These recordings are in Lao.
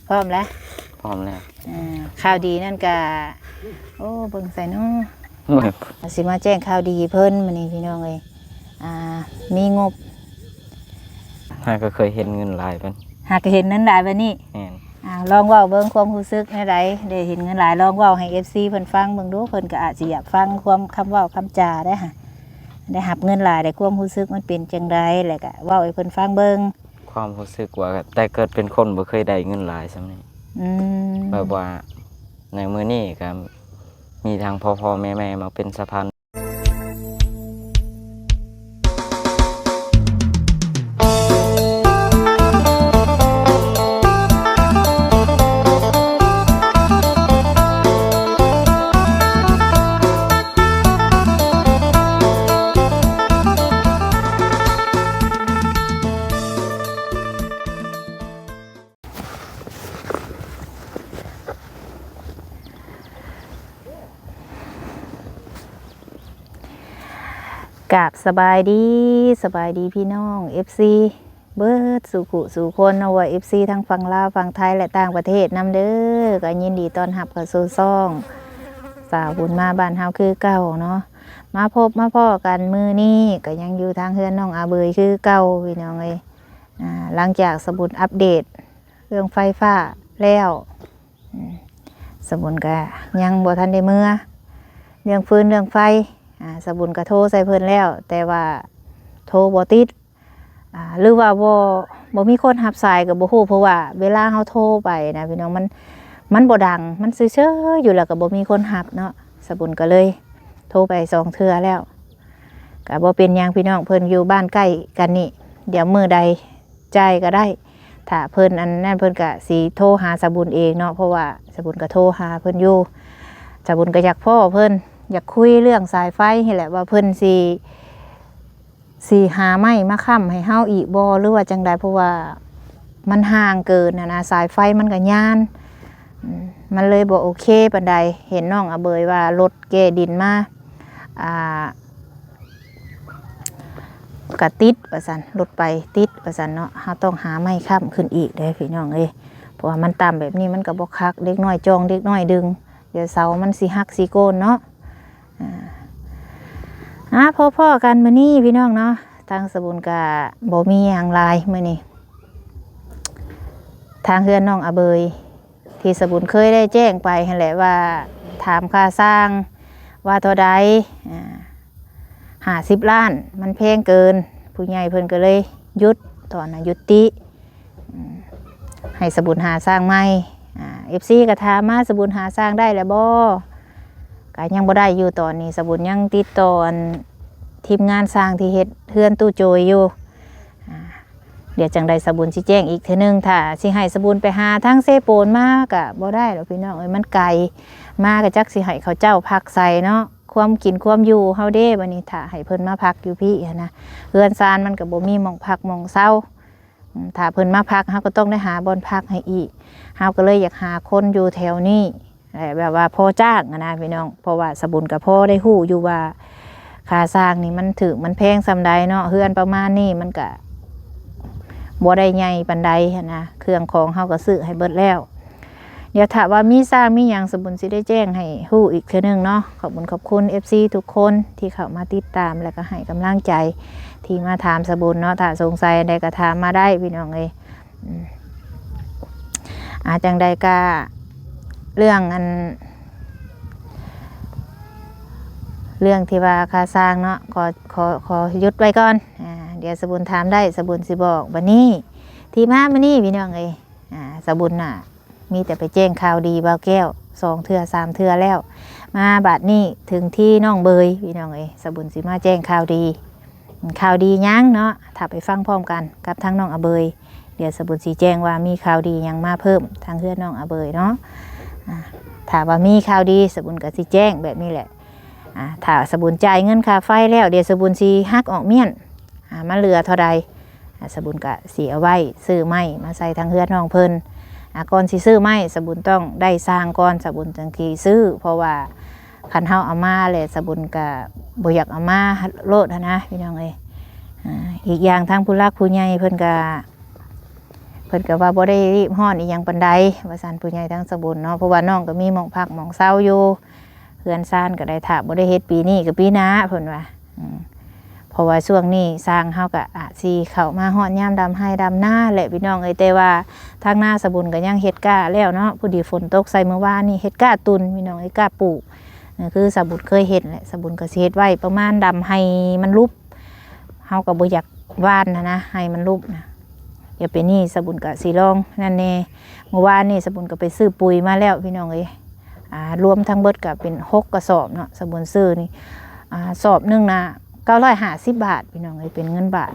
ພ້ອມແລ້ວ? ພ້ອມແລ້ວ. ອ່າ ຂ່າວດີນັ້ນກະ ໂອ້ ເບິ່ງໃສເນາະ? ໂອ້ຍ ຊິມາແຈ້ງຂ່າວດີເພິ່ນມື້ນີ້ພີ່ນ້ອງເອີຍ. ອ່າ ມີງົບ ຫາກໍເຄີຍເຫັນເງິນຫຼາຍປານ ຫາກໍເຫັນເງິນຫຼາຍປານນີ້. ແມ່ນ. ອ່າ ລອງເວົ້າເບິ່ງຄວາມຮູ້ສຶກແນວໃດ ໄດ້ເຫັນເງິນຫຼາຍ. ລອງເວົ້າໃຫ້ເອັຟຊີເພິ່ນຟັງເບິ່ງດູ ເພິ່ນກໍອາດຊິຢາກຟັງຄວາມ ຄຳເວົ້າຄຳຈາໄດ້ຫະ ໄດ້ຮັບເງິນຫຼາຍ ໄດ້ຄວາມຮູ້ສຶກມັນເປັນຈັ່ງໃດ ແລ້ວກໍເວົ້າໃຫ້ເພິ່ນຟັງເບິ່ງ. ຄວາມຮູ້ສຶກວ່າ ແຕ່ເກີດເປັນຄົນບໍ່ເຄີຍໄດ້ເງິນຫຼາຍສ່ຳນີ້. ອືມ. ແບບວ່າໃນມື້ນີ້ກໍມີທັງພໍ່ໆແມ່ໆມາເປັນສະພານ ກາບສະບາຍດີ, ສະບາຍດີພີ່ນ້ອງເອັຟຊີເບິດສູ່ຜູ້ສູ່ຄົນເນາະ, ວ່າເອັຟຊີທັງຝັ່ງລາວ, ຝັ່ງໄທ ແລະ ຕ່າງປະເທດນຳເດີ. ກໍຍິນດີຕ້ອນຮັບເຂົ້າສູ່ຊ່ອງສາວບຸນມາບ້ານເຮົາຄືເກົ່າເນາະ. ມາພົບມາພໍ້ກັນມື້ນີ້ ກໍຍັງຢູ່ທາງເຮືອນນ້ອງອາເບີຍຄືເກົ່າ ພີ່ນ້ອງເອີຍ. ອ່າ ຫຼັງຈາກສາວບຸນອັບເດດເລື່ອງໄຟຟ້າແລ້ວ ອືມ ສາວບຸນກະຍັງບໍ່ທັນໄດ້ເມືອ ເລື່ອງຟືນເລື່ອງໄຟ. ອ່າ ສາວບຸນກະໂທໃສ່ເພິ່ນແລ້ວ ແຕ່ວ່າໂທບໍ່ຕິດ ອ່າ ຫຼືວ່າບໍ່ ບໍ່ມີຄົນຮັບສາຍກໍບໍ່ຮູ້ ເພາະວ່າເວລາເຮົາໂທໄປນະພີ່ນ້ອງ ມັນ ມັນບໍ່ດັງ ມັນເຊີຍໆຢູ່ ແລ້ວກໍບໍ່ມີຄົນຮັບເນາະ. ສາວບຸນກໍເລີຍໂທໄປສອງເທື່ອແລ້ວ ກໍບໍ່ເປັນຫຍັງພີ່ນ້ອງ ເພິ່ນຢູ່ບ້ານໃກ້ກັນນີ້ ດຽວມື້ໃດ ຈ່າຍກໍໄດ້ ຖ້າເພິ່ນອັນນັ້ນ ເພິ່ນກະຊິໂທຫາສາວບຸນເອງເນາະ ເພາະວ່າສາວບຸນກະໂທຫາເພິ່ນຢູ່. ສາວບຸນກະຢາກພໍ້ເພິ່ນ ຢາກຄຸຍເລື່ອງສາຍໄຟຫັ້ນແຫຼະ ວ່າເພິ່ນຊິ ຊິຫາໄມ້ມາຄ້ຳໃຫ້ເຮົາອີກບໍ່ ຫຼືວ່າຈັ່ງໃດ ເພາະວ່າມັນຫ່າງເກີນຫັ້ນນະ ສາຍໄຟມັນກະຍານ ອືມ ມັນເລີຍບໍ່ໂອເຄປານໃດ. ເຫັນນ້ອງອາເບີຍວ່າລົດແກ່ດິນມາ ອ່າ ກະຕິດວ່າຊັ້ນ ລົດໄປຕິດວ່າຊັ້ນເນາະ. ເຮົາຕ້ອງຫາໄມ້ຄ້ຳຂຶ້ນອີກເດ້ພີ່ນ້ອງເອີຍ ເພາະວ່າມັນຕ່ຳແບບນີ້ມັນກໍບໍ່ຄັກ ເດັກນ້ອຍຈ່ອງ ເດັກນ້ອຍດຶງ ດຽວເສົາມັນຊິຫັກຊິໂກນເນາະ. ອ່າ ພໍ້ໆກັນມື້ນີ້ພີ່ນ້ອງເນາະ ທາງສາວບຸນກະບໍ່ມີຫຍັງຫຼາຍມື້ນີ້ ທາງເຮືອນນ້ອງອາເບີຍ ທີ່ສາວບຸນເຄີຍໄດ້ແຈ້ງໄປຫັ້ນແຫຼະວ່າ ຖາມຄ່າຊ່າງວ່າເທົ່າໃດ ອ່າ ຫ້າສິບລ້ານ ມັນແພງເກີນ ຜູ້ໃຫຍ່ເພິ່ນກໍເລີຍຢຸດ ຕອນນັ້ນຢຸດຕິ ອືມ ໃຫ້ສາວບຸນຫາຊ່າງໃໝ່. ອ່າ ເອັຟຊີກໍຖາມມາ ສາວບຸນຫາຊ່າງໄດ້ແລ້ວບໍ່? ກໍຍັງບໍ່ໄດ້ຢູ່ ຕອນນີ້ສາວບຸນຍັງຕິດຕໍ່ອັນທີມງານຊ່າງທີ່ເຮັດເຮືອນຕູ້ໂຈຍຢູ່ ອ່າ ດຽວຈັ່ງໃດສາວບຸນຊິແຈ້ງອີກເທື່ອໜຶ່ງ. ຖ້າຊິໃຫ້ສາວບຸນໄປຫາທາງເຊໂປນມາກະບໍ່ໄດ້ດອກພີ່ນ້ອງເອີຍ ມັນໄກ ມາກະຈັກຊິໃຫ້ເຂົາເຈົ້າພັກໃສເນາະ ຄວາມກິນຄວາມຢູ່ເຮົາເດ້ ບັດນີ້ຖ້າໃຫ້ເພິ່ນມາພັກຢູ່ພີ້ຫັ້ນນະ ເຮືອນຊານມັນກະບໍ່ມີໝ່ອງພັກໝ່ອງເຊົາ. ອືມ ຖ້າເພິ່ນມາພັກ ເຮົາກໍຕ້ອງໄດ້ຫາບ່ອນພັກໃຫ້ອີກ ເຮົາກໍເລີຍຢາກຫາຄົນຢູ່ແຖວນີ້ ແບບວ່າພໍຈ້າງຫັ້ນນະພີ່ນ້ອງ ເພາະວ່າສາວບຸນກໍພໍໄດ້ຮູ້ຢູ່ວ່າຄ່າຊ່າງນີ້ມັນຖືກມັນແພງສ່ຳໃດເນາະ ເຮືອນປະມານນີ້ມັນກະບໍ່ໄດ້ໃຫຍ່ປານໃດຫັ້ນນະ ເຄື່ອງຂອງເຮົາກໍຊື້ໃຫ້ເບິດແລ້ວ. ດຽວຖ້າວ່າມີຊ່າງມີຫຍັງ ສາວບຸນຊິໄດ້ແຈ້ງໃຫ້ຮູ້ອີກເທື່ອໜຶ່ງເນາະ. ຂອບຄຸນຂອບຄຸນເອັຟຊີທຸກຄົນທີ່ເຂົ້າມາຕິດຕາມ ແລະກໍໃຫ້ກຳລັງໃຈ ທີ່ມາຖາມສາວບຸນເນາະ ຖ້າສົງໄສອັນໃດກໍຖາມມາໄດ້ພີ່ນ້ອງເອີຍ. ອືມ ອ່າ ຈັ່ງໃດກະເລື່ອງອັນ ເລື່ອງທີ່ວ່າຄ່າຊ່າງເນາະ ຂໍ ຂໍ ຂໍຢຸດໄວ້ກ່ອນ ອ່າ ດຽວສາວບຸນຖາມໄດ້ ສາວບຸນຊິບອກ. ບັດນີ້ທີ່ມາມື້ນີ້ພີ່ນ້ອງເອີຍ ອ່າ ສາວບຸນນະ ມີແຕ່ໄປແຈ້ງຂ່າວດີບ່າວແກ້ວສອງເທື່ອສາມເທື່ອແລ້ວ ມາບາດນີ້ເຖິງທີ່ນ້ອງເບີຍ ພີ່ນ້ອງເອີຍ ສາວບຸນຊິມາແຈ້ງຂ່າວດີ. ຂ່າວດີຫຍັງເນາະ ຖ້າໄປຟັງພ້ອມກັນກັບທາງນ້ອງອາເບີຍ. ດຽວສາວບຸນຊິແຈ້ງວ່າມີຂ່າວດີຫຍັງມາເພີ່ມທາງເຮືອນນ້ອງອາເບີຍເນາະ. ອ່າ ຖ້າວ່າມີຂ່າວດີ ສາວບຸນກໍຊິແຈ້ງແບບນີ້ແຫຼະ. ອ່າ ຖ້າສາວບຸນຈ່າຍເງິນຄ່າໄຟແລ້ວ ດຽວສາວບຸນຊິຫັກອອກມ້ຽນ ອ່າ ມັນເຫຼືອເທົ່າໃດ ອ່າ ສາວບຸນກະຊິເອົາໄວ້ຊື້ໄມ້ມາໃສ່ທາງເຮືອນນ້ອງເພິ່ນ. ອ່າ ກ່ອນຊິຊື້ໄມ້ ສາວບຸນຕ້ອງໄດ້ຊ່າງກ່ອນ ສາວບຸນຈຶ່ງຊິຊື້ ເພາະວ່າຄັນເຮົາເອົາມາແລ້ວ ສາວບຸນກະບໍ່ຢາກເອົາມາໂລດຫັ້ນນະ ພີ່ນ້ອງເອີຍ. ອ່າ ອີກຢ່າງທາງຜູ້ຫຼັກຜູ້ໃຫຍ່ເພິ່ນກະ ເພິ່ນກໍວ່າບໍ່ໄດ້ຣີບຮ້ອນອີ່ຫຍັງປານໃດວ່າຊັ້ນ ຜູ້ໃຫຍ່ທາງສະບຸນເນາະ ເພາະວ່ານ້ອງກໍມີໝ່ອງພັກໝ່ອງເຊົາຢູ່ ເຮືອນຊານກໍໄດ້ ຖ້າບໍ່ໄດ້ເຮັດປີນີ້ກໍປີໜ້າເພິ່ນວ່າ. ອືມ ເພາະວ່າຊ່ວງນີ້ຊ່າງເຮົາກໍອາດຊິເຂົ້າມາຮອດຍາມດຳໄຮ່ດຳນາແຫຼະພີ່ນ້ອງເອີຍ ແຕ່ວ່າທາງນາສະບຸນກໍຍັງເຮັດກ້າແລ້ວເນາະ ພໍດີຝົນຕົກໃສ່ມື້ວານນີ້ ເຮັດກ້າຕຸ່ນພີ່ນ້ອງເອີຍ ກ້າປູກ ຄືສະບຸນເຄີຍເຮັດແຫຼະ ສະບຸນກໍຊິເຮັດໄວ້ປະມານດຳໄຮ່ມັນຫຼຸບ ເຮົາກໍບໍ່ຢາກຫວ່ານຫັ້ນນະ ໄຮ່ມັນຫຼຸບນະ. ດຽວປີນີ້ສະບຸນກໍຊິລອງນັ້ນແດ່ ມື້ວານນີ້ສະບຸນກໍໄປຊື້ປຸຍມາແລ້ວພີ່ນ້ອງເອີຍ ອາ ລວມທັງເບິດກໍເປັນຫົກກະສອບເນາະ ສະບຸນຊື້ນີ້ ອາ ສອບໜຶ່ງນະເກົ້າຮ້ອຍຫ້າສິບບາດພີ່ນ້ອງເອີຍ ເປັນເງິນບາດ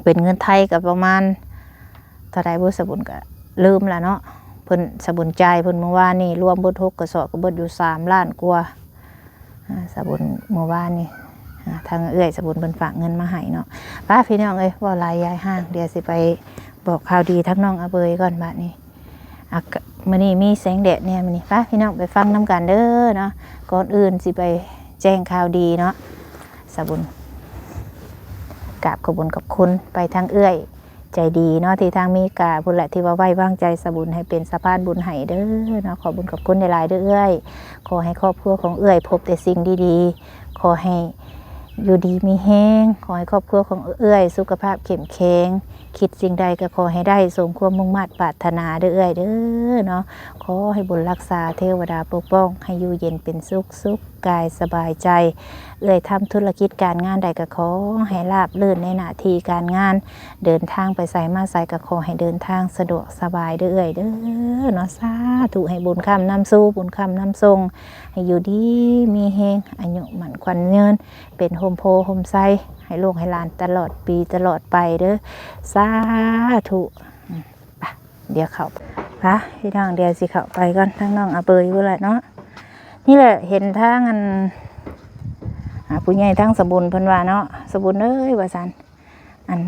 ເປັນເງິນໄທກໍປະມານເທົ່າໃດບໍ່ ສະບຸນກໍລືມລະເນາະ ເພິ່ນ ສະບຸນຈ່າຍເພິ່ນມື້ວານນີ້ ລວມເບິດຫົກກະສອບກໍເບິດຢູ່ສາມລ້ານກວ່າ. ອາ ສະບຸນມື້ວານນີ້ ອາ ທາງເອື້ອຍສະບຸນເພິ່ນຝາກເງິນມາໃຫ້ເນາະ. ໄປພີ່ນ້ອງເອີຍ ເວົ້າຫຼາຍຢາຍຮ່າງ ດຽວຊິໄປບອກຂ່າວດີທາງນ້ອງອາເບີຍກ່ອນບາດນີ້. ອາ ມື້ນີ້ມີແສງແດດແດ່ມື້ນີ້ ໄປພີ່ນ້ອງໄປຟັງນຳກັນເດີເນາະ. ກ່ອນອື່ນຊິໄປແຈ້ງຂ່າວດີເນາະ ສະບຸນກາບຂອບບຸນຂອບຄຸນໄປທາງເອື້ອຍ ໃຈດີເນາະ ທີ່ທາງເມກາພຸ້ນແຫຼະ ທີ່ວ່າໄວ້ວາງໃຈສະບຸນໃຫ້ເປັນສະພານບຸນໃຫ້ເດີເນາະ. ຂອບບຸນຂອບຄຸນຫຼາຍໆເດີເອື້ອຍ ຂໍໃຫ້ຄອບຄົວຂອງເອື້ອຍພົບແຕ່ສິ່ງດີໆ ຂໍໃຫ້ຢູ່ດີມີແຮງ ຂໍໃຫ້ຄອບຄົວຂອງເອື້ອຍສຸຂະພາບເຂັ້ມແຂງ ຄິດສິ່ງໃດກໍຂໍໃຫ້ໄດ້ສົມຄວາມມຸ່ງມາດປາດຖະໜາເດີເອື້ອຍເດີເນາະ. ຂໍໃຫ້ບຸນຮັກສາ ເທວະດາປົກປ້ອງ ໃຫ້ຢູ່ເຢັນເປັນສຸກ ສຸກ ກາຍສະບາຍໃຈ ເອື້ອຍທຳທຸລະກິດການງານໃດກໍຂໍໃຫ້ລາບລື່ນໃນໜ້າທີ່ການງານ ເດີນທາງໄປໃສມາໃສກໍຂໍໃຫ້ເດີນທາງສະດວກສະບາຍເດີເອື້ອຍເດີເນາະ. ສາທຸ ໃຫ້ບຸນຄ້ຳນຳຊູ ບຸນຄ້ຳນຳສົ່ງ ໃຫ້ຢູ່ດີມີແຮງ ອາຍຸໝັ້ນຂວັນຍືນ ເປັນຮົ່ມໂພຮົ່ມໄຊໃຫ້ລູກໃຫ້ຫຼານຕະຫຼອດປີຕະຫຼອດໄປເດີ ສາທຸ. ອືມ ໄປ ດຽວເຂົ້າ ໄປພີ່ນ້ອງ ດຽວຊິເຂົ້າໄປກ່ອນ ທາງນ້ອງອາເບີຍພຸ້ນແຫຼະເນາະ. ນີ້ແຫຼະ ເຫັນທາງອັນ ອາ ຜູ້ໃຫຍ່ທາງສະບຸນເພິ່ນວ່າເນາະ ສະບຸນເອີຍ ວ່າຊັ້ນ ອັນ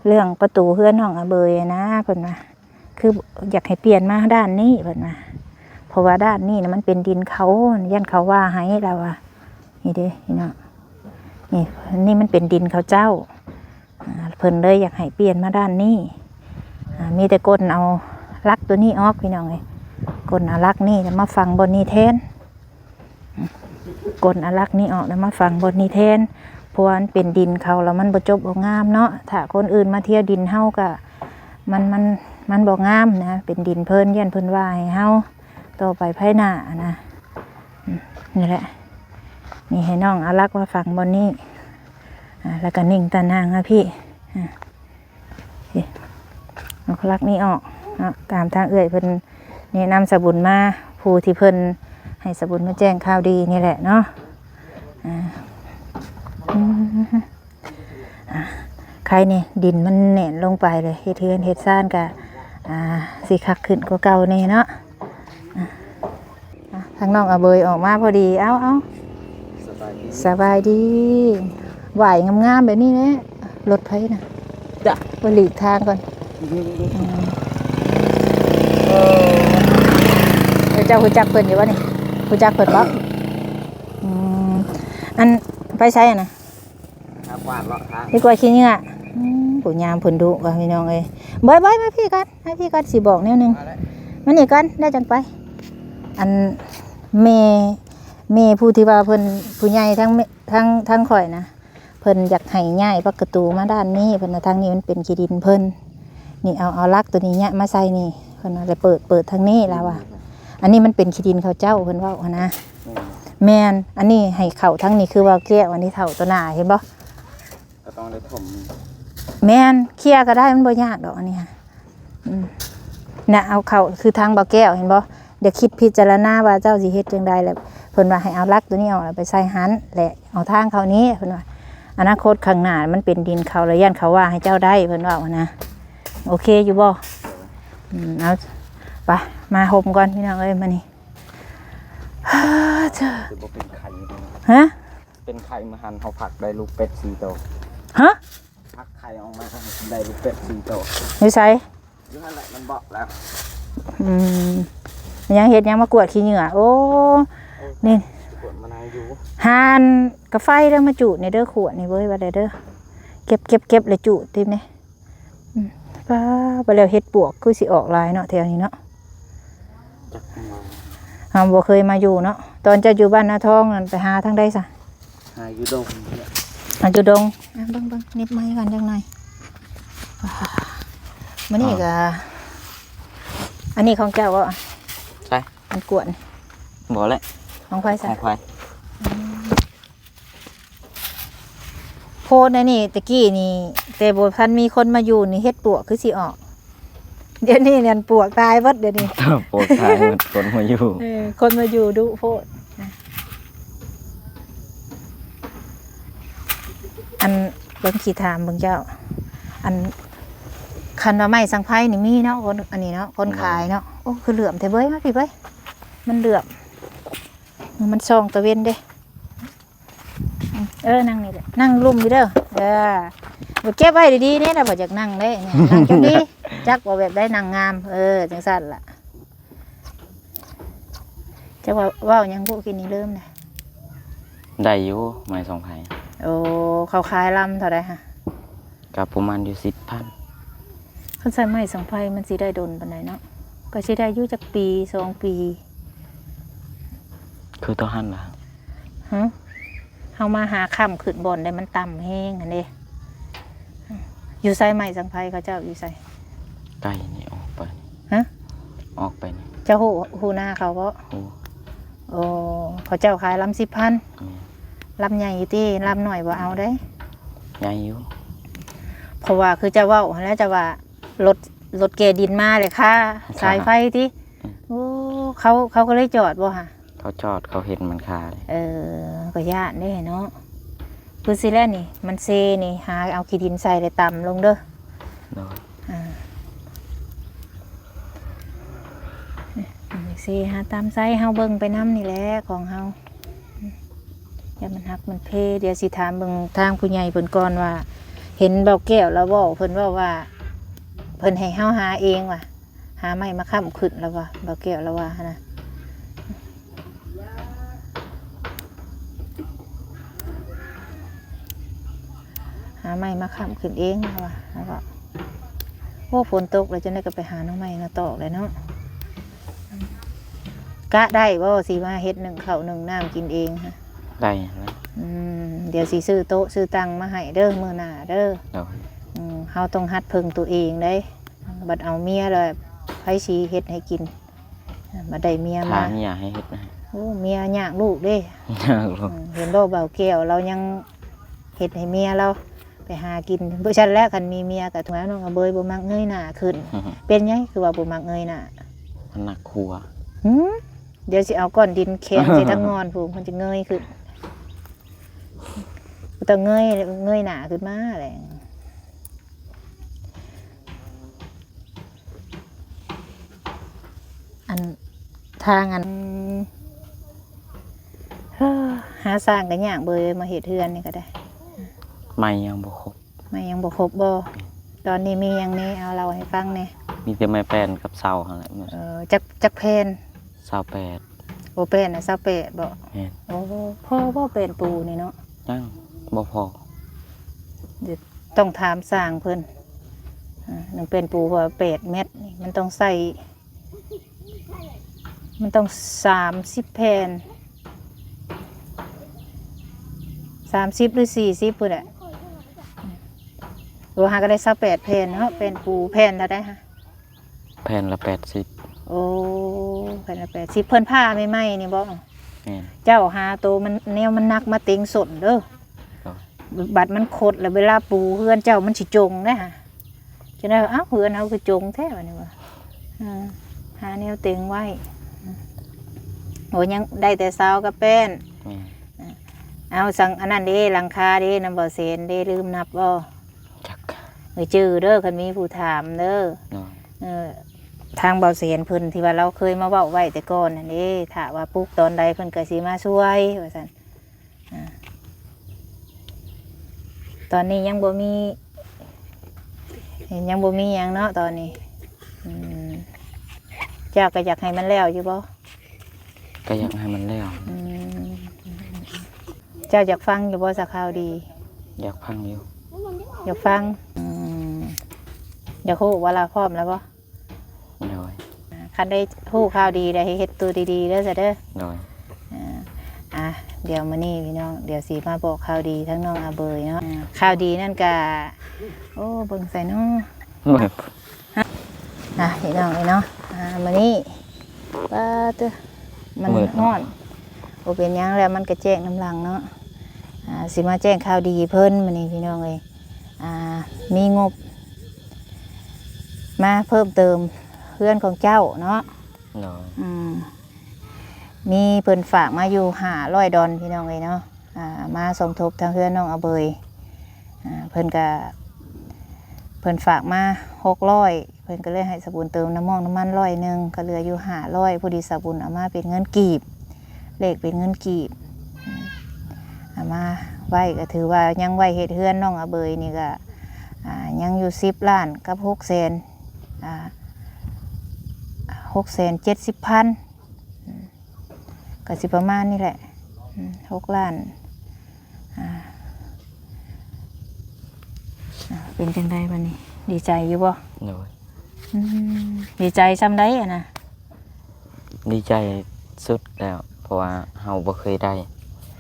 ເລື່ອງປະຕູເຮືອນນ້ອງອາເບີຍນະ ເພິ່ນວ່າ ຄືຢາກໃຫ້ປ່ຽນມາດ້ານນີ້ ເພິ່ນວ່າ ເພາະວ່າດ້ານນີ້ນະມັນເປັນດິນເຂົາ ຢ້ານເຂົາວ່າໃຫ້ ລາວວ່າ. ນີ້ເດ້ພີ່ນ້ອງ ນີ້ ນີ້ມັນເປັນດິນເຂົາເຈົ້າ ອາ ເພິ່ນເລີຍຢາກໃຫ້ປ່ຽນມາດ້ານນີ້ ອາ ມີແຕ່ກົ້ນເອົາຫຼັກໂຕນີ້ອອກພີ່ນ້ອງເອີຍ ກົ້ນເອົາຫຼັກນີ້ແລ້ວມາຝັງບ່ອນນີ້ແທນ ກົ້ນເອົາຫຼັກນີ້ອອກແລ້ວມາຝັງບ່ອນນີ້ແທນ ເພາະວ່າມັນເປັນດິນເຂົາ ແລ້ວມັນບໍ່ຈົບບໍ່ງາມເນາະ ຖ້າຄົນອື່ນມາທຽວດິນເຮົາກະ ມັນ ມັນ ມັນບໍ່ງາມນະ ເປັນດິນເພິ່ນ ຢ້ານເພິ່ນວ່າໃຫ້ເຮົາ ຕໍ່ໄປພາຍໜ້ານະ. ອືມ ນີ້ແຫຼະ ນີ້ໃຫ້ນ້ອງເອົາຫຼັກມາຝັງບ່ອນນີ້ ອາ ແລ້ວກໍນິ່ງຕາໜ່າງມາພີ້ ອາ ພີ້ ເອົາຫຼັກນີ້ອອກເນາະ ຕາມທາງເອື້ອຍເພິ່ນແນະນຳສະບຸນມາ ຜູ້ທີ່ເພິ່ນໃຫ້ສະບຸນມາແຈ້ງຂ່າວດີນີ້ແຫຼະເນາະ. ອາ ອືມ ອາ ໄຄນີ້ ດິນມັນແໜ້ນລົງໄປເລີຍ ເຮັດເຮືອນເຮັດຊານກະ ອາ ຊິຄັກຂຶ້ນກວ່າເກົ່າແດ່ເນາະ. ອາ ອາ ທາງນ້ອງອາເບີຍອອກມາພໍດີ ເອົາ ເອົາ ສະບາຍດີ ສະບາຍດີ ຫວາຍງາມໆແບບນີ້ແຫຼະ ລົດໃຜນະ ຈະ ໄປຫຼີກທາງກ່ອນ ອືມ ເອີ ເຈົ້າຮູ້ຈັກເພິ່ນຢູ່ບໍ່ນີ້ ຮູ້ຈັກເພິ່ນບໍ່? ອືມ ອັນ ໄປໃສຫັ້ນນະ? ຫາກວາດເລາະທາງ ໄປກວາດຂີ້ເຫຍື້ອ ອືມ ຜູ້ຍາມເພິ່ນດຸວ່າພີ່ນ້ອງເອີຍ ບອຍໆ ມາພີ້ກ່ອນ ມາພີ້ກ່ອນ ຊິບອກແນວໜຶ່ງ ມາແລ້ວ ມານີ້ກ່ອນ ແລ້ວຈັ່ງໄປ ອັນ ແມ່ ແມ່ຜູ້ທີ່ວ່າເພິ່ນ ຜູ້ໃຫຍ່ທາງ ທາງ ທາງຂ້ອຍນະ ເພິ່ນຢາກໃຫ້ຍ້າຍປະຕູມາດ້ານນີ້ ເພິ່ນວ່າທາງນີ້ມັນເປັນທີ່ດິນເພິ່ນ ນີ້ ເອົາ ເອົາຫຼັກໂຕນີ້ຍະມາໃສ່ນີ້ ເພິ່ນວ່າ ແລ້ວເປີດ ເປີດທາງນີ້ ລາວວ່າ ອັນນີ້ມັນເປັນທີ່ດິນເຂົາເຈົ້າ ເພິ່ນເວົ້າຫັ້ນນະ ແມ່ນ ອັນນີ້ໃຫ້ເຂົ້າທາງນີ້ ຄືວ່າແກ້ວ ອັນນີ້ເຖົ້າຕໍ່ໜ້າ ເຫັນບໍ່? ກໍຕ້ອງໄດ້ຖົມ ແມ່ນ ເຄຍກໍໄດ້ ມັນບໍ່ຍາກດອກ ອັນນີ້ ອືມ ນະ ເອົາເຂົ້າຄືທາງບໍ່ແກ້ວ ເຫັນບໍ່? ດຽວຄິດພິຈາລະນາວ່າເຈົ້າຊິເຮັດຈັ່ງໃດ ແລ້ວເພິ່ນວ່າໃຫ້ເອົາຫຼັກໂຕນີ້ອອກ ແລ້ວໄປໃສ່ຫັ້ນ ແລະ ເອົາທາງເຂົ້ານີ້ ເພິ່ນວ່າ ອະນາຄົດຂ້າງໜ້າມັນເປັນດິນເຂົາ ແລ້ວຢ້ານເຂົາວ່າໃຫ້ເຈົ້າໄດ້ ເພິ່ນເວົ້ານະ ໂອເຄຢູ່ບໍ່? ອືມ ເອົາ ໄປ ມາຮົ່ມກ່ອນ ພີ່ນ້ອງເອີຍ ມື້ນີ້ ເອີ ເຈົ້າ ຄືບໍ່ເປັນໄຂ້ ຮະ? ເປັນໄຂ້ມື້ຫັ້ນ ເຮົາພັກໄດ້ລູກເປັດສີ່ໂຕ ຮະ? ພັກໄຂ່ອອກມາ ໄດ້ລູກເປັດສີ່ໂຕ ຢູ່ໃສ? ຢູ່ຫັ້ນແຫຼະ ມັນບອກແລ້ວ ອືມ ຍັງເຮັດຫຍັງ ມາກວດຂີ້ເຫຍື້ອ ໂອ້ ນີ້ ກວດມານາຢູ່ ຫາອັນກາໄຟເດີ ມາຈູດນີ້ເດີ ຂວດນີ້ເວີຍ ວ່າໄດ້ເດີ ເກັບ ເກັບ ເກັບ ແລ້ວຈູດຕິແດ່ ອືມ ປ້າ ບໍ່ແລ້ວເຫັດປວກຄືຊິອອກຫຼາຍເນາະແຖວນີ້ເນາະ. ຈັກແມ່ນວ່າ ເຮົາບໍ່ເຄີຍມາຢູ່ເນາະ. ຕອນເຈົ້າຢູ່ບ້ານນາທອງນັ້ນໄປຫາທາງໃດຊະ? ຫາຢູ່ດົງ ຫາຢູ່ດົງ. ອ່ະ ເບິ່ງໆ ເນັບໄມກ່ອນຈັກໜ່ອຍ. ມື້ນີ້ກໍ ອ່າ ອັນນີ້ຂອງເຈົ້າບໍ່? ໃສ? ອັນກວດ ບໍ່ແຫຼະ. ຂອງໃຜຊະ? ຂອງໃຜ? ອືມ. ໂພດໃນນີ້ ແຕ່ກີ້ນີ້ ແຕ່ບໍ່ທັນມີຄົນມາຢູ່ນີ້ ເຫັດປວກຄືຊິອອກ. ດຽວນີ້ນັ້ນປວກຕາຍເບິດດຽວນີ້. ປວກຕາຍເບິດ ຄົນມາຢູ່. ເອີ ຄົນມາຢູ່ດຸໂພດ. ອັນ ເບິ່ງ ຊິຖາມເບິ່ງເຈົ້າ ອັນ ຄັນວ່າໄມ້ສັງໄພນີ້ມີເນາະ ຄົນ ອັນນີ້ເນາະ ຄົນຂາຍເນາະ. ໂອ້ ຄືເຫຼື້ອມແທ້ເວີຍ ມາພີ້ເວີຍ ມັນເຫຼື້ອມ ມັນສ່ອງຕາເວັນເດ້. ເອີ ນັ່ງນີ້ແຫຼະ ນັ່ງລຸ່ມຢູ່ເດີ. ເອີ ເກັບໄວ້ດີໆ ນີ້ນະ ບໍ່ຢາກນັ່ງເດ້. ນັ່ງຈັກດີ ຈັກວ່າແບບໃດນັ່ງງາມ. ເອີ ຈັ່ງຊັ້ນລະ. ຈັກວ່າເວົ້າຫຍັງບຸ ກິນນີ້ລືມນະ. ໄດ້ຢູ່ ໄມ້ສັງໄພ. ໂອ້ ເຂົາຂາຍລຳເທົ່າໃດຫະ? ກໍປະມານຢູ່ສິບພັນ. ຄັນໃຊ້ໄມ້ສັງໄພມັນຊິໄດ້ດົນປານໃດເນາະ? ກໍຊິໄດ້ຢູ່ຈັກປີ ສອງປີ. ຄືຕົວຫັ້ນລະ. ຫຶ? ເຮົາມາຫາຄ້ຳຂຶ້ນບ່ອນໃດມັນຕ່ຳແຮງຫັ້ນເດ້. ຢູ່ໃສໄມ້ສັງໄພເຂົາເຈົ້າຢູ່ໃສ? ໄກນີ້ ອອກໄປ. ຮະ? ອອກໄປນີ້. ເຈົ້າຮູ້ ຮູ້ນາເຂົາບໍ່? ຮູ້. ໂອ້ ເຂົາເຈົ້າຂາຍລຳສິບພັນ. ແມ່ນ. ລຳໃຫຍ່ຢູ່ຕິ? ລຳນ້ອຍບໍ່ເອົາເດ້. ໃຫຍ່ຢູ່. ເພາະວ່າຄືເຈົ້າເວົ້າຫັ້ນແຫຼະ ເຈົ້າວ່າລົດ ລົດແກ່ດິນມາເລີຍຄ່າສາຍໄຟຕິ? ອືມ. ໂອ້ ເຂົາ ເຂົາກໍເລີຍຈອດບໍ່ຫະ? ເຂົາຈອດ ເຂົາເຫັນມັນຄາເດ້. ເອີ ກໍຢ້ານເດ້ເນາະ. ຄືຊິແລ້ວນີ້ ມັນເຊນີ້ ຫາເອົາຂີ້ດິນໃສ່ແລ້ວຕ່ຳລົງເດີ. ໂດຍ. ອ່າ ເຊຫາຕ່ຳໃສ່ ເຮົາເບິ່ງໄປນຳນີ້ແຫຼະຂອງເຮົາ. ຢ່າມັນຫັກມັນເພ. ດຽວຊິຖາມເບິ່ງທາງຜູ້ໃຫຍ່ເພິ່ນກ່ອນວ່າ ເຫັນເບົາແກ້ວລາວເວົ້າ ເພິ່ນເວົ້າວ່າ ເພິ່ນໃຫ້ເຮົາຫາເອງວ່າ ຫາໄມ້ມາຄ້ຳຂຶ້ນລະວ່າ ບ່າວແກ້ວລະວ່າຫັ້ນນະ. ຫາໄມ້ມາຄ້ຳຂຶ້ນເອງລະວ່າ ລະວ່າ. ໂອ້ ຝົນຕົກແລ້ວ ຈັ່ງໃດກໍໄປຫາໜໍ່ໄມ້ໜໍ່ຕອກແຫຼະເນາະ. ກະໄດ້ບໍ່ ຊິມາເຮັດໜຶ້ງເຂົ້າໜຶ້ງນ້ຳກິນເອງຫະ? ໄດ້ແຫຼະ. ອືມ ດຽວຊິຊື້ໂຕະຊື້ຕັ່ງມາໃຫ້ເດີ ມື້ໜ້າເດີ. ໂດຍ. ອືມ ເຮົາຕ້ອງຫັດເພິ່ງຕົວເອງເດ້. ບັດເອົາເມຍແລ້ວ ໃຜຊິເຮັດໃຫ້ກິນ? ບັດໄດ້ເມຍມາ ຖ້າເມຍໃຫ້ເຮັດໃຫ້. ໂອ້ ເມຍຍາກລູກເດ້. ຍາກລູກ. ເຫັນບໍ່ ບ່າວແກ້ວລາວຍັງເຮັດໃຫ້ເມຍລາວໄປຫາກິນ. ບໍ່ຊັ້ນແລ້ວ ຄັນມີເມຍກໍຖືວ່ານ້ອງອະເບີຍບໍ່ມັກເງີຍໜ້າຂຶ້ນ. ເປັນຫຍັງຄືວ່າບໍ່ມັກເງີຍໜ້າ? ມັນໜັກຫົວ. ຫື? ດຽວຊິເອົາກ້ອນດິນແຂນໃສ່ທາງງອນພຸ້ນ ມັນຈະເງີຍຂຶ້ນ. ຕ້ອງເງີຍ ເງີຍໜ້າຂຶ້ນມາແຫຼະ. ອັນ ທາງອັນ ເຮີ ຫາຊ່າງກໍຍາກເບີຍ ມາເຮັດເຮືອນນີ້ກໍໄດ້. ໄມ້ຍັງບໍ່ຄົບ. ໄມ້ຍັງບໍ່ຄົບບໍ່? ຕອນນີ້ມີຫຍັງແດ່? ເອົາເລົ່າໃຫ້ຟັງແດ່. ມີແຕ່ໄມ້ແປ້ນກັບເສົາຫັ້ນແຫຼະ. ເອີ ຈັກ ຈັກແຜ່ນ? ຊາວແປດ. ໂອ້ ແປ້ນນະ ຊາວແປດບໍ່? ແມ່ນ. ໂອ້ ພໍບໍ່ແປ້ນປູນີ້ເນາະ? ຍັງບໍ່ພໍ. ດຽວຕ້ອງຖາມຊ່າງເພິ່ນ. ອາ ໜຶ່ງແປ້ນປູວ່າແປດແມັດນີ້ ມັນຕ້ອງໃຊ້ ມັນຕ້ອງສາມສິບແຜ່ນ ສາມສິບ ຫຼື ສີ່ສິບພຸ້ນແຫຼະ. ໂອ້ ຫາກໍໄດ້ຊາວແປດແຜ່ນເນາະ. ແປ້ນປູແຜ່ນເທົ່າໃດຫະ? ແຜ່ນລະແປດສິບ. ໂອ້ ແຜ່ນລະແປດສິບ. ເພິ່ນຜ່າໃໝ່ໆນີ້ບໍ່? ແມ່ນ. ເຈົ້າຫາໂຕມັນ ແນວມັນໜັກມາເຕັງສົ້ນເດີ. ໂດຍ. ບັດມັນຄົດແລ້ວ ເວລາປູເຮືອນເຈົ້າມັນຊິຈົງເດ້ຫະ. ຈັ່ງໃດ ອ້າວ ເຮືອນເຮົາຄືຈົງແທ້ ບາດນີ້ວ່າ. ເອີ ຫາແນວເຕັງໄວ້. ໂອ້ ຍັງໄດ້ແຕ່ເສົາກັບແປ້ນ. ແມ່ນ. ເອົາ ສັງ ອັນນັ້ນເດ້ ຫຼັງຄາເດ້ ນຳບໍ່ແສນເດ້ ລືມນັບບໍ່? ຈັກ ເອີ ຈື່ເດີ ຄັນມີຜູ້ຖາມເດີ. ໂດຍ. ເອີ ທາງເບົາແສນເພິ່ນທີ່ວ່າລາວເຄີຍມາເວົ້າໄວ້ແຕ່ກ່ອນນັ້ນເດ້ ຖ້າວ່າປຸກຕອນໃດເພິ່ນກໍຊິມາຊ່ວຍ ວ່າຊັ້ນ. ອ່າ ຕອນນີ້ຍັງບໍ່ມີ ຍັງບໍ່ມີຫຍັງເນາະຕອນນີ້. ອືມ ເຈົ້າກໍຢາກໃຫ້ມັນແລ້ວຢູ່ບໍ່? ກໍຢາກໃຫ້ມັນແລ້ວ. ອືມ ເຈົ້າຢາກຟັງຢູ່ບໍ່ ສາວຂ່າວດີ? ຢາກຟັງຢູ່. ຢາກຟັງ. ອືມ ຢາກຮູ້ບໍ່ລະ? ພ້ອມແລ້ວບໍ່? ໂດຍ ອ່າ ຄັນໄດ້ຮູ້ຂ່າວດີ ໄດ້ເຮັດໂຕດີໆເດີຊະເດີ. ໂດຍ ອ່າ ອ່າ ດຽວມື້ນີ້ພີ່ນ້ອງ ດຽວຊິມາບອກຂ່າວດີທາງນ້ອງອາເບີຍເນາະ. ອ່າ ຂ່າວດີນັ້ນກະ ໂອ້ ເບິ່ງໃສເນາະ? ອ່າ ພີ່ນ້ອງເອີຍເນາະ ອ່າ ມື້ນີ້ ປາດເຕີ ມັນ ມືດເນາະ ຮ້ອນ. ບໍ່ເປັນຫຍັງແລ້ວ ມັນກະແຈ້ງນຳຫຼັງເນາະ. ອ່າ ຊິມາແຈ້ງຂ່າວດີເພິ່ນມື້ນີ້ພີ່ນ້ອງເອີຍ. ອ່າ ມີງົບມາເພີ່ມເຕີມເຮືອນຂອງເຈົ້າເນາະ. ໂດຍ ອືມ ມີເພິ່ນຝາກມາຢູ່ຫ້າຮ້ອຍດອນ ພີ່ນ້ອງເອີຍເນາະ. ອ່າ ມາສົມທົບທາງເຮືອນນ້ອງອາເບີຍ. ອ່າ ເພິ່ນກະ ເພິ່ນຝາກມາຫົກຮ້ອຍ ເພິ່ນກະເລີຍໃຫ້ສາວບຸນເຕີມນ້ຳມັນ ນ້ຳມັນຮ້ອຍໜຶ່ງ ກະເຫຼືອຢູ່ຫ້າຮ້ອຍ. ພໍດີສາວບຸນເອົາມາເປັນເງິນກີບ ແລກເປັນເງິນກີບ ເອົາມາໄວ້ ກະຖືວ່າຍັງໄວ້ເຮັດເຮືອນນ້ອງອາເບີຍນີ້ກະ ອ່າ ຍັງຢູ່ສິບລ້ານກັບຫົກແສນ ອ່າ ຫົກແສນເຈັດສິບພັນ ກະຊິປະມານນີ້ແຫຼະ ອືມ ຫົກລ້ານ ອ່າ ອ່າ ເປັນຈັ່ງໃດບາດນີ້ ດີໃຈຢູ່ບໍ່? ໂດຍ ອືມ ດີໃຈຊ່ຳໃດຫັ້ນນະ? ດີໃຈສຸດແລ້ວ ເພາະວ່າເຮົາບໍ່ເຄີຍໄດ້.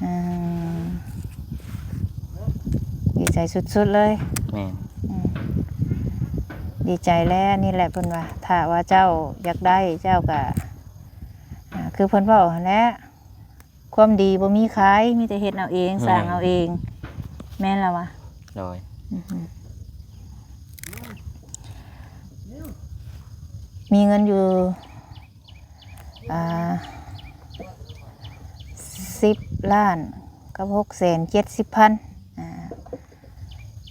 ອືມ ດີໃຈສຸດໆເລີຍ. ແມ່ນ ອືມ ດີໃຈແລ້ວ. ນີ້ແຫຼະເພິ່ນວ່າ ຖ້າວ່າເຈົ້າຢາກໄດ້ ເຈົ້າກະ ອ່າ ຄືເພິ່ນເວົ້າຫັ້ນແຫຼະ ຄວາມດີບໍ່ມີຂາຍ ມີແຕ່ເຮັດເອົາເອງ ແມ່ນ ສ້າງເອົາເອງ. ແມ່ນລະວະ? ໂດຍ ອືຮຶ ມີເງິນຢູ່ ອ່າ ສິບລ້ານກັບຫົກແສນເຈັດສິບພັນ ອ່າ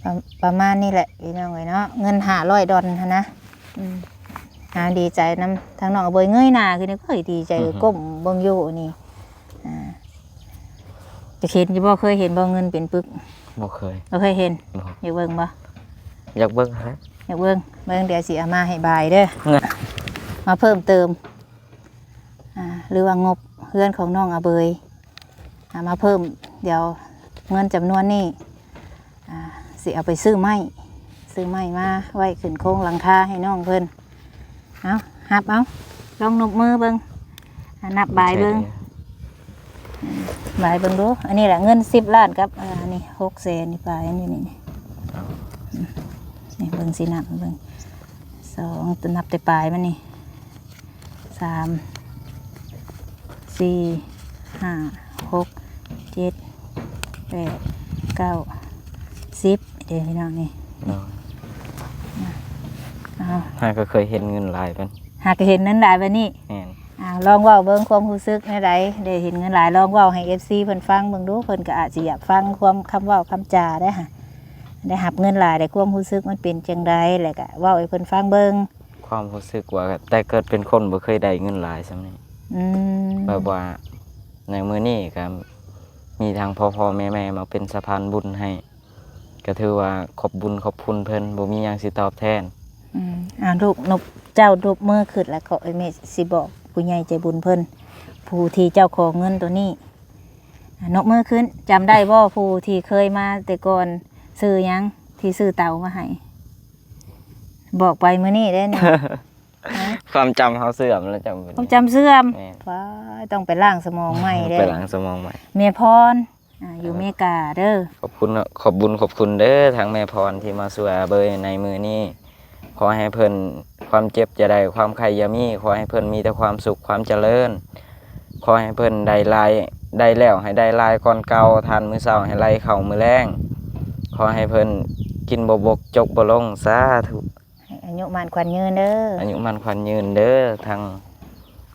ປະ ປະມານນີ້ແຫຼະພີ່ນ້ອງເອີຍເນາະ ເງິນຫ້າຮ້ອຍດອນຫັ້ນນະ. ອືມ ອ່າ ດີໃຈນຳທາງນ້ອງອາເບີຍ ເງີຍໜ້າຂຶ້ນນີ້ ໂອ້ຍ ດີໃຈ ອືຮຶ ກົ້ມເບິ່ງຢູ່ນີ້. ອ່າ ຈະເຫັນຢູ່ບໍ່? ເຄີຍເຫັນບໍ່ເງິນເປັນປຶກ? ບໍ່ເຄີຍ ບໍ່ເຄີຍເຫັນ. ບໍ່ ຢາກເບິ່ງບໍ່? ຢາກເບິ່ງຫັ້ນແຫຼະ ຢາກເບິ່ງ ເບິ່ງ ດຽວຊິເອົາມາໃຫ້ບາຍເດີ ມາເພີ່ມເຕີມ ອ່າ ຫຼືວ່າງົບເຮືອນຂອງນ້ອງອາເບີຍ ອ່າ ມາເພີ່ມ. ດຽວເງິນຈຳນວນນີ້ ອ່າ ຊິເອົາໄປຊື້ໄມ້ ຊື້ໄມ້ມາໄວ້ຂຶ້ນໂຄງຫຼັງຄາໃຫ້ນ້ອງເພິ່ນ. ເອົາ ຮັບເອົາ ລອງນົບມືເບິ່ງ ອ່າ ນັບບາຍເບິ່ງ ບາຍເບິ່ງດູ. ອັນນີ້ແຫຼະເງິນສິບລ້ານກັບ ອ່າ ອັນນີ້ຫົກແສນນີ້ ປາຍອັນນີ້ ນີ້ ນີ້ ເບິ່ງຊິນັບເບິ່ງ ສອງ ນັບແຕ່ປາຍມັນນີ້ ສາມ ສີ່ ຫ້າ ຫົກ ເຈັດ ແປດ ເກົ້າ ສິບ ເດ້ພີ່ນ້ອງນີ້. ໂດຍ ເອົາ ຫາກະເຄີຍເຫັນເງິນຫຼາຍປານ ຫາກະເຫັນເງິນຫຼາຍປານນີ້. ແມ່ນ ອ່າ ລອງເວົ້າເບິ່ງຄວາມຮູ້ສຶກແນວໃດ ໄດ້ເຫັນເງິນຫຼາຍ. ລອງເວົ້າໃຫ້ເອັຟຊີເພິ່ນຟັງເບິ່ງດູ ເພິ່ນກະອາດຊິຢາກຟັງຄວາມ ຄຳເວົ້າຄຳຈາໄດ໋ຫະ ໄດ້ຮັບເງິນຫຼາຍ ໄດ້ຄວາມຮູ້ສຶກມັນເປັນຈັ່ງໃດ ແລ້ວກະເວົ້າໃຫ້ເພິ່ນຟັງເບິ່ງ. ຄວາມຮູ້ສຶກວ່າ ແຕ່ເກີດເປັນຄົນບໍ່ເຄີຍໄດ້ເງິນຫຼາຍສ່ຳນີ້. ອືມ ແບບວ່າໃນມື້ນີ້ກະມີທາງພໍ່ໆແມ່ໆມາເປັນສະພານບຸນໃຫ້ ກະຖືວ່າຂອບບຸນຂອບຄຸນເພິ່ນ ບໍ່ມີຫຍັງຊິຕອບແທນ. ອືມ ອ່າ ລູກ ນົບ ເຈົ້ານົບມືຂຶ້ນ ແລ້ວກໍແມ່ຊິບອກຜູ້ໃຫຍ່ໃຈບຸນເພິ່ນ ຜູ້ທີ່ເຈົ້າຂໍເງິນໂຕນີ້. ອ່າ ນົບມືຂຶ້ນ. ຈຳໄດ້ບໍ່ ຜູ້ທີ່ເຄີຍມາແຕ່ກ່ອນ ຊື່ຫຍັງ ທີ່ຊື້ເຕົາມາໃຫ້? ບອກໄປມື້ນີ້ເດ້ນີ້. ຄວາມຈຳເຮົາເສື່ອມແລ້ວ ຈຳ ຄວາມຈຳເສື່ອມ. ແມ່ນ ວ້າຍ ຕ້ອງໄປລ້າງສະໝອງໃໝ່ເດ້ ໄປລ້າງສະໝອງໃໝ່. ແມ່ພອນ ອ່າ ຢູ່ເມກາເດີ. ຂອບຄຸນເນາະ ຂອບບຸນຂອບຄຸນເດີ ທາງແມ່ພອນທີ່ມາຊ່ວຍອາເບີຍໃນມື້ນີ້. ຂໍໃຫ້ເພິ່ນຄວາມເຈັບຢ່າໄດ້ ຄວາມໄຂ້ຢ່າມີ. ຂໍໃຫ້ເພິ່ນມີແຕ່ຄວາມສຸກຄວາມຈະເລີນ. ຂໍໃຫ້ເພິ່ນໄດ້ຫຼາຍ ໄດ້ແລ້ວໃຫ້ໄດ້ຫຼາຍກ່ອນເກົ່າ, ທານມື້ເຊົ້າໃຫ້ໄຫຼເຂົ້າມື້ແລງ. ຂໍໃຫ້ເພິ່ນກິນບໍ່ບົກ ຈົກບໍ່ລົງ. ສາທຸ. ໃຫ້ອາຍຸໝັ້ນຂວັນຍືນເດີ. ອາຍຸໝັ້ນຂວັນຍືນເດີ ທາງ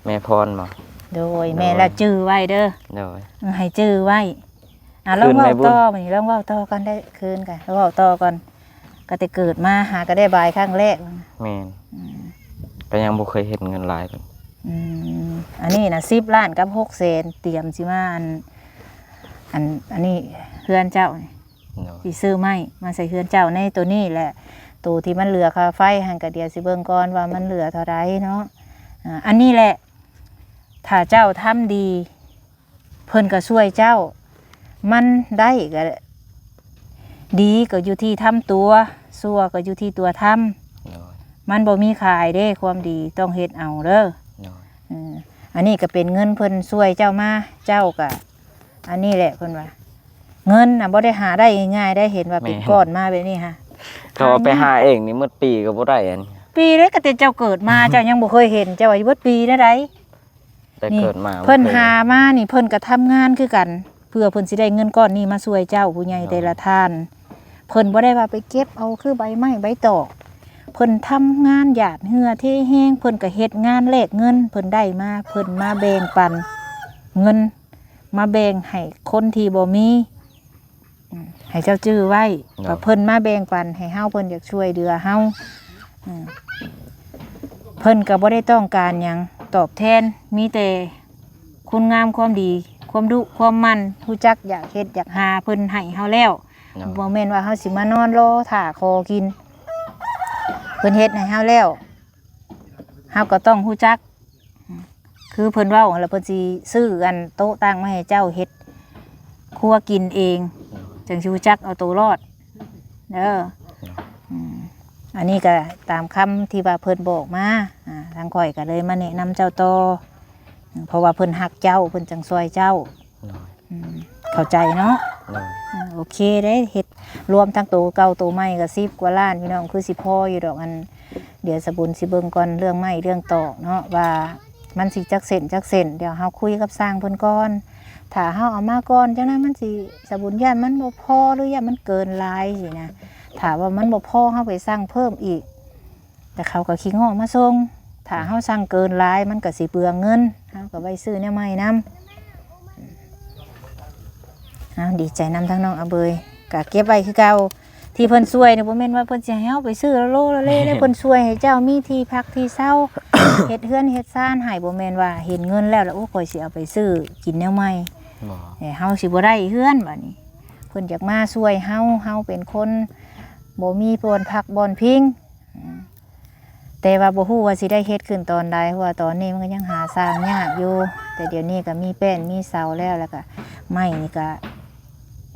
ແມ່ພອນບໍ? ໂດຍ ແມ່ນລະ ຈື່ໄວ້ເດີ. ໂດຍ ເອີ ໃຫ້ຈື່ໄວ້. ອ່າ ລອງເວົ້າຕໍ່ ບາດນີ້ລອງເວົ້າຕໍ່ກ່ອນ ໄດ້ຄືນກະເວົ້າຕໍ່ກ່ອນ. ກະແຕ່ເກີດມາຫາກະໄດ້ບາຍຄັ້ງແລກ. ແມ່ນ. ອືມ ກະຍັງບໍ່ເຄີຍເຫັນເງິນຫຼາຍປານ. ອືມ ອັນນີ້ນະ ສິບລ້ານກັບຫົກແສນ ຕຽມຊິມາ ອັນ ອັນ ອັນນີ້ເຮືອນເຈົ້ານີ້. ໂດຍ ຊິຊື້ໄມ້ມາໃສ່ເຮືອນເຈົ້າໃນໂຕນີ້ແຫຼະ. ໂຕທີ່ມັນເຫຼືອຄ່າໄຟຫັ້ນ ກະດຽວຊິເບິ່ງກ່ອນວ່າມັນເຫຼືອເທົ່າໃດເນາະ. ອ່າ ອັນນີ້ແຫຼະ ຖ້າເຈົ້າທຳດີ ເພິ່ນກະຊ່ວຍເຈົ້າ. ມັນໄດ້ກະດີ ກະຢູ່ທີ່ທຳຕົວ, ຊົ່ວກະຢູ່ທີ່ຕົວທຳ. ໂດຍ ມັນບໍ່ມີຂາຍເດ້ ຄວາມດີຕ້ອງເຮັດເອົາເດີ. ໂດຍ ເອີ ອັນນີ້ກໍເປັນເງິນເພິ່ນຊ່ວຍເຈົ້າມາ ເຈົ້າກໍ ອັນນີ້ແຫຼະເພິ່ນວ່າ ເງິນນະບໍ່ໄດ້ຫາໄດ້ງ່າຍໆໄດ໋ ເຫັນວ່າເປັນ ແມ່ນ ກ້ອນມາແບບນີ້ຫາ ເຂົາເອົາໄປຫາເອງນີ້ໝົດປີກໍບໍ່ໄດ້ອັນ ປີໃດກໍແຕ່ເຈົ້າເກີດມາ ເຈົ້າຍັງບໍ່ເຄີຍເຫັນ ເຈົ້າອາຍຸເບິດປີແນວໃດ? ແຕ່ ນີ້ ເກີດມາ ເພິ່ນ ບໍ່ເຄີຍ ຫາມານີ້ ເພິ່ນກໍທຳງານຄືກັນ ເພື່ອເພິ່ນຊິໄດ້ເງິນກ້ອນນີ້ມາຊ່ວຍເຈົ້າ ຜູ້ໃຫຍ່ ໂດຍ ແຕ່ລະທ່ານ. ເພິ່ນບໍ່ໄດ້ວ່າໄປເກັບເອົາຄືໃບໄມ້ໃບຕອກ ເພິ່ນທຳງານຫຍາດເຫື່ອເທແຮງ ເພິ່ນກໍເຮັດງານແລກເງິນ ເພິ່ນໄດ້ມາ ເພິ່ນມາແບ່ງປັນເງິນ ມາແບ່ງໃຫ້ຄົນທີ່ບໍ່ມີ ອືມ ໃຫ້ເຈົ້າຈື່ໄວ້ ເນາະ ວ່າເພິ່ນມາແບ່ງປັນໃຫ້ເຮົາ ເພິ່ນຢາກຊ່ວຍເຫຼືອເຮົາ. ອືມ ເພິ່ນກໍບໍ່ໄດ້ຕ້ອງການຫຍັງຕອບແທນ ມີແຕ່ຄຸນງາມຄວາມດີ ຄວາມດຸຄວາມໝັ່ນ ຮູ້ຈັກຢາກເຮັດຢາກຫາ ເພິ່ນໃຫ້ເຮົາແລ້ວ. ເນາະ ບໍ່ແມ່ນວ່າເຮົາຊິມານອນລໍຖ້າຂໍກິນ ເພິ່ນເຮັດໃຫ້ເຮົາແລ້ວ ເຮົາກໍຕ້ອງຮູ້ຈັກ ຄືເພິ່ນເວົ້າຫັ້ນລະ ເພິ່ນຊິຊື້ອັນໂຕະຕັ່ງມາໃຫ້ເຈົ້າເຮັດຄົວກິນເອງ ຈັ່ງຊິຮູ້ຈັກເອົາໂຕລອດເດີ. ອືມ ອັນນີ້ກໍຕາມຄຳທີ່ວ່າເພິ່ນບອກມາ ອາ ທາງຂ້ອຍກໍເລີຍມາແນະນຳເຈົ້າຕໍ່ ເພາະວ່າເພິ່ນຮັກເຈົ້າ ເພິ່ນຈັ່ງຊ່ວຍເຈົ້າ. ໂດຍ ອືມ ເຂົ້າໃຈເນາະ. ໂດຍ ອາ ໂອເຄເດ້ ເຮັດລວມທັງໂຕເກົ່າໂຕໃໝ່ກໍສິບກວ່າລ້ານ ພີ່ນ້ອງ ຄືຊິພໍຢູ່ດອກ. ອັນ ດຽວສະບຸນຊິເບິ່ງກ່ອນເລື່ອງໄມ້ເລື່ອງຕອກເນາະ ວ່າມັນຊິຈັກເສັ້ນຈັກເສັ້ນ ດຽວເຮົາຄຸຍກັບຊ່າງເພິ່ນກ່ອນ. ຖ້າເຮົາເອົາມາກ່ອນ ຈັ່ງນັ້ນມັນຊິ ສະບຸນຢ້ານມັນບໍ່ພໍ ຫຼື ຢ້ານມັນເກີນຫຼາຍຊີ້ນະ. ຖ້າວ່າມັນບໍ່ພໍ ເຮົາໄປສັ່ງເພີ່ມອີກ ແຕ່ເຂົາກໍຂີ້ງໍ້ມາສົ່ງ. ຖ້າເຮົາສັ່ງເກີນຫຼາຍ ມັນກໍຊິເປືອງເງິນ ເຮົາກໍໄວ້ຊື້ແນວໃໝ່ນຳ. ເອົາ ດີໃຈນຳທາງນ້ອງອາເບີຍ ກະເກັບໄວ້ຄືເກົ່າ. ທີ່ເພິ່ນຊ່ວຍນີ້ ບໍ່ແມ່ນວ່າເພິ່ນຊິໃຫ້ເຮົາໄປຊື້ລະໂລລະເລເດ້ ເພິ່ນຊ່ວຍໃຫ້ເຈົ້າມີທີ່ພັກທີ່ເຊົາ ເຮັດເຮືອນເຮັດຊານໃຫ້. ບໍ່ແມ່ນວ່າເຫັນເງິນແລ້ວ ແລ້ວ ໂອ້ ຂ້ອຍຊິເອົາໄປຊື້ກິນແນວໃໝ່ ບໍ່ ເອີ ເຮົາຊິບໍ່ໄດ້ເຮືອນບາດນີ້. ເພິ່ນຢາກມາຊ່ວຍເຮົາ ເຮົາເປັນຄົນບໍ່ມີບ່ອນພັກບ່ອນພິງ ອືມ ແຕ່ວ່າບໍ່ຮູ້ວ່າຊິໄດ້ເຮັດຂຶ້ນຕອນໃດ ເພາະວ່າຕອນນີ້ມັນກໍຍັງຫາຊ່າງຍາກຢູ່. ແຕ່ດຽວນີ້ກໍມີແປ້ນມີເສົາແລ້ວ ແລ້ວກໍໄມ້ນີ້ກໍ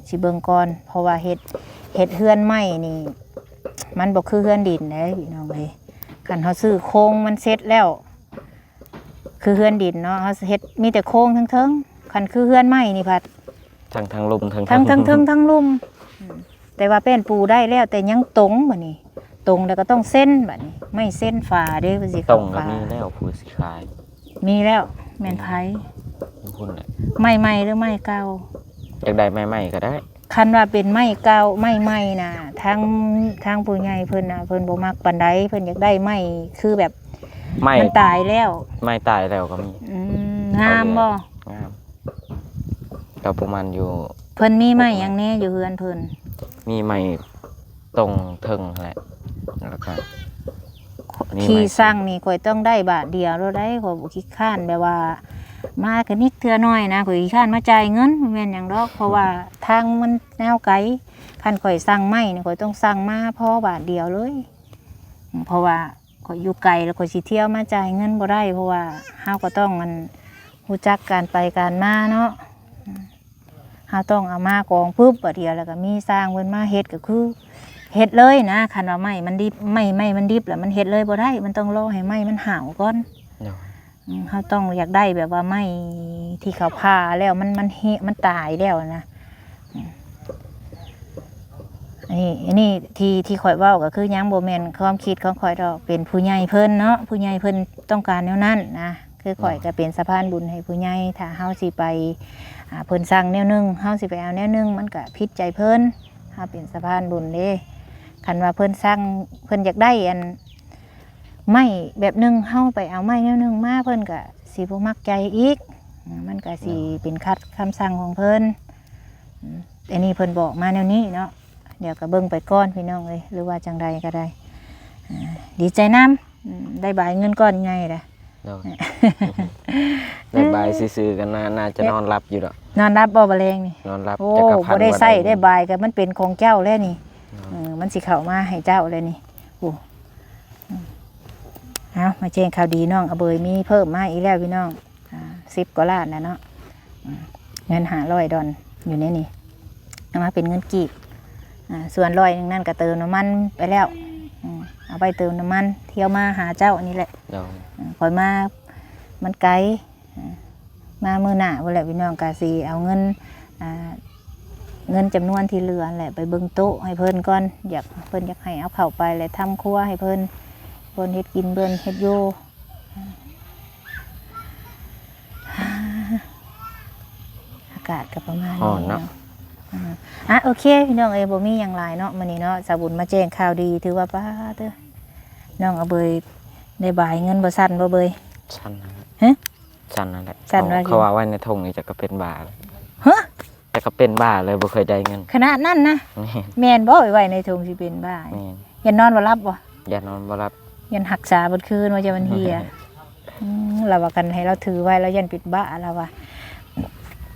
ຊິເບິ່ງກ່ອນ ເພາະວ່າເຮັດ ເຮັດເຮືອນໄມ້ນີ້ ມັນບໍ່ຄືເຮືອນດິນເດ້ພີ່ນ້ອງເອີຍ. ຄັນເຮົາຊື້ໂຄງມັນເສັດແລ້ວ ຄືເຮືອນດິນເນາະ ເຮົາເຮັດມີແຕ່ໂຄງເທິງໆ. ຄັນຄືເຮືອນໄມ້ນີ້ພັດ ທັງ ທັງລຸ່ມ ທັງ ທັງເທິງ ທັງລຸ່ມ. ອືມ ແຕ່ວ່າແປ້ນປູໄດ້ແລ້ວ ແຕ່ຍັງຕົງບາດນີ້ ຕົງແລ້ວກໍຕ້ອງເຊັນບາດນີ້ ໄມ້ເຊັນຝາເດ້ ເພິ່ນຊິເຂົ້າຝາ. ຕົງກໍມີແລ້ວ ຜູ້ຊິຂາຍ ມີແລ້ວ. ແມ່ນໃຜ? ຢູ່ພຸ້ນແຫຼະ ໄມ້ໃໝ່ ຫຼື ໄມ້ເກົ່າ? ຢາກໄດ້ໄມ້ໃໝ່ກໍໄດ້. ຄັນວ່າເປັນໄມ້ເກົ່າ ໄມ້ໃໝ່ນະ ທາງ ທາງຜູ້ໃຫຍ່ເພິ່ນນະ ເພິ່ນບໍ່ມັກປານໃດ ເພິ່ນຢາກໄດ້ໄມ້ຄືແບບ ໄມ້ ມັນຕາຍແລ້ວ ໄມ້ຕາຍແລ້ວກໍມີ. ອືມ ງາມບໍ່? ງາມ ກໍປະມານຢູ່ ເພິ່ນມີໄມ້ຫຍັງແດ່ຢູ່ເຮືອນເພິ່ນ? ມີໄມ້ຕົງເທິງຫັ້ນແຫຼະ ແລ້ວກໍມີໄມ້ ຂີ້ຊັງນີ້ຂ້ອຍຕ້ອງໄດ້ບາດດຽວໂລດໄດ໋ ຂ້ອຍບໍ່ຂີ້ຄ້ານ ແບບວ່າມາກະນິດເທື່ອໜ້ອຍນະ ຂ້ອຍຂີ້ຄ້ານມາຈ່າຍເງິນ ບໍ່ແມ່ນຫຍັງດອກ ເພາະວ່າທາງມັນຍາວໄກ. ຄັນຂ້ອຍສັ່ງໄມ້ນີ້ ຂ້ອຍຕ້ອງສັ່ງມາພໍບາດດຽວເລີຍ ເພາະວ່າ ຂ້ອຍຢູ່ໄກ ແລ້ວຂ້ອຍຊິທ່ຽວມາຈ່າຍເງິນບໍ່ໄດ້ ເພາະວ່າເຮົາກໍຕ້ອງ ອັນ ຮູ້ຈັກການໄປການມາເນາະ. ເຮົາຕ້ອງເອົາມາກອງປຶບ ບາດດຽວ ແລ້ວກໍມີຊ່າງເພິ່ນມາເຮັດ ກໍຄືເຮັດເລີຍນະ. ຄັນວ່າໄມ້ມັນດິບ ໄມ້ ໄມ້ມັນດິບແລ້ວມັນເຮັດເລີຍບໍ່ໄດ້ ມັນຕ້ອງລໍໃຫ້ໄມ້ມັນຫາວກ່ອນ. ໂດຍ ອືມ ເຮົາຕ້ອງຢາກໄດ້ແບບວ່າໄມ້ທີ່ເຂົາຜ່າແລ້ວມັນ ມັນເຫະ ມັນຕາຍແລ້ວນະ. ອືມ ອັນນີ້ ອັນນີ້ທີ່ ທີ່ຂ້ອຍເວົ້າກໍຄືຍັງບໍ່ແມ່ນຄວາມຄິດຂອງຂ້ອຍດອກ ເປັນຜູ້ໃຫຍ່ເພິ່ນເນາະ ຜູ້ໃຫຍ່ເພິ່ນຕ້ອງການແນວນັ້ນນະ. ຄືຂ້ອຍ ໂດຍ ກໍເປັນສະພານບຸນໃຫ້ຜູ້ໃຫຍ່ ຖ້າເຮົາຊິໄປ ອ່າ ເພິ່ນສັ່ງແນວໜຶ່ງ ເຮົາຊິໄປເອົາແນວໜຶ່ງ ມັນກໍຜິດໃຈເພິ່ນ. ເຮົາເປັນສະພານບຸນເດ້ ຄັນວ່າເພິ່ນສັ່ງ ເພິ່ນຢາກໄດ້ອັນ ໄມ້ແບບໜຶ່ງ ເຮົາໄປເອົາໄມ້ແນວໜຶ່ງມາ ເພິ່ນກະຊິບໍ່ມັກໃຈອີກ. ອືມ ມັນກະຊິ ໂດຍ ເປັນຂັດຄຳສັ່ງຂອງເພິ່ນ. ອືມ ອັນນີ້ເພິ່ນບອກມາແນວນີ້ເນາະ ດຽວກະເບິ່ງໄປກ່ອນພີ່ນ້ອງເອີຍ ຫຼືວ່າຈັ່ງໃດກໍໄດ້. ອ່າ ດີໃຈນຳ ອືມ ໄດ້ບາຍເງິນກ້ອນໃຫຍ່ລະ. ໂດຍ ໄດ້ບາຍຊື່ໆ ກໍໜ້າ ໜ້າຈະນອນຫຼັບຢູ່ດອກ. ນອນຫຼັບບໍ່ບາດແລງນີ້? ນອນຫຼັບ. ໂອ້ ຈັກກະພັນ ບໍ່ໄດ້ໃຊ້ ບໍ່ໄດ້ ໄດ້ບາຍ ກໍມັນເປັນຂອງເຈົ້າແລ້ວນີ້. ໂດຍ ເອີ ມັນຊິເຂົ້າມາໃຫ້ເຈົ້າແລ້ວນີ້. ໂອ້ ເອົາ ມາແຈ້ງຂ່າວດີ ນ້ອງອາເບີຍມີເພີ່ມມາອີກແລ້ວພີ່ນ້ອງ ອ່າ ສິບກວ່າລ້ານນະເນາະ. ອືມ ເງິນຫ້າຮ້ອຍດອນຢູ່ໃນນີ້ ເອົາມາເປັນເງິນກີບ. ອ່າ ສ່ວນຮ້ອຍໜຶ່ງນັ້ນກໍເຕີມນ້ຳມັນໄປແລ້ວ. ອືມ ເອົາໄປເຕີມນ້ຳມັນ ທ່ຽວມາຫາເຈົ້ານີ້ແຫຼະ. ໂດຍ ເອີ ຂ້ອຍມາມັນໄກ ເອີ ມາມື້ໜ້າພຸ້ນແຫຼະ ພີ່ນ້ອງ ກະຊິເອົາເງິນ ອ່າ ເງິນຈຳນວນທີ່ເຫຼືອຫັ້ນແຫຼະ ໄປເບິ່ງໂຕະໃຫ້ເພິ່ນກ່ອນ ຢາກ ເພິ່ນຢາກໃຫ້ເອົາເຂົ້າໄປ ແລະ ທຳຄົວໃຫ້ເພິ່ນ ເພິ່ນເຮັດກິນ ເພິ່ນເຮັດຢູ່. ອາກາດກໍປະມານນີ້ເນາະ ຮ້ອນເນາະ. ອາ ອ່ະ ໂອເຄ ພີ່ນ້ອງເອີຍ ບໍ່ມີຫຍັງຫຼາຍເນາະ ມື້ນີ້ເນາະ ສາວບຸນມາແຈ້ງຂ່າວດີ ຖືວ່າ ປາເຕີ ນ້ອງອາເບີຍໄດ້ບາຍເງິນບໍ່ ສັ່ນບໍ່ເບີຍ? ສັ່ນນະ ຮະ? ສັ່ນນັ້ນແຫຼະ ສັ່ນວ່າ ເຂົາ ເຂົາວ່າໄວ້ໃນຖົງນີ້ຈະກະເປັນບ້າ. ຮະ? ຈະກະເປັນບ້າເລີຍ ບໍ່ເຄີຍໄດ້ເງິນ ຂະໜາດນັ້ນນະ? ແມ່ນ ແມ່ນບໍ່? ໄວ້ໃນຖົງຊິເປັນບ້າ? ແມ່ນ. ຢ້ານນອນບໍ່ຫຼັບບໍ່? ຢ້ານນອນບໍ່ຫຼັບ ຢ້ານຮັກສາເບິດຄືນວ່າຈະມັນເຫຍ. ອືມ ລາວວ່າກັນໃຫ້ລາວຖືໄວ້ ລາວຢ້ານເປັນບ້າ ລາວວ່າ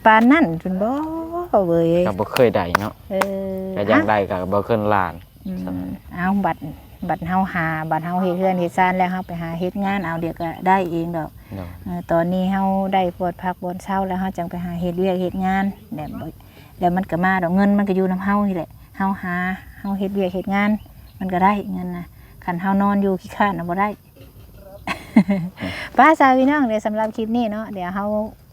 ປານນັ້ນພຸ້ນບໍ່ເວີຍ? ກໍບໍ່ເຄີຍໄດ້ເນາະ. ເອີ ກໍຢາກໄດ້ກໍບໍ່ເຄີຍລ້ານ. ອືມ ເອົາ ບັດ ບັດເຮົາຫາ ບັດເຮົາເຮັດເຮືອນເຮັດຊານແລ້ວ ເຮົາໄປຫາເຮັດງານເອົາ ດຽວກໍໄດ້ເອງດອກ. ໂດຍ ເອີ ຕອນນີ້ເຮົາໄດ້ບ່ອນພັກບ່ອນເຊົາແລ້ວ ເຮົາຈັ່ງໄປຫາເຮັດວຽກເຮັດງານ ແລ້ວ ແລ້ວມັນກໍມາດອກ ເງິນມັນກໍຢູ່ນຳເຮົານີ້ແຫຼະ ເຮົາຫາ ເຮົາເຮັດວຽກເຮັດງານ ມັນກໍໄດ້ເງິນນະ ຄັນເຮົານອນຢູ່ຂີ້ຄ້ານນະບໍ່ໄດ້. ໄປ ຊາວພີ່ນ້ອງເດີ ສຳລັບຄລິບນີ້ເນາະ ດຽວເຮົາ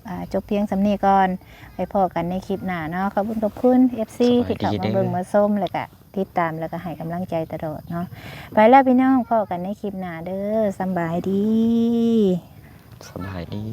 ອ່າ ຈົບພຽງສ່ຳນີ້ກ່ອນ ໄປພໍ້ກັນໃນຄລິບໜ້າເນາະ. ຂອບຄຸນ ຂອບຄຸນ ເອັຟຊີ ສະບາຍດີເດີ ທີ່ເຂົ້າມາເບິ່ງມາຊົມ ແລ້ວກະຕິດຕາມ ແລ້ວກະໃຫ້ກຳລັງໃຈຕະຫຼອດເນາະ. ໄປແລ້ວພີ່ນ້ອງ ພໍ້ກັນໃນຄລິບໜ້າເດີ ສຳບາຍດີ ສະບາຍດີ.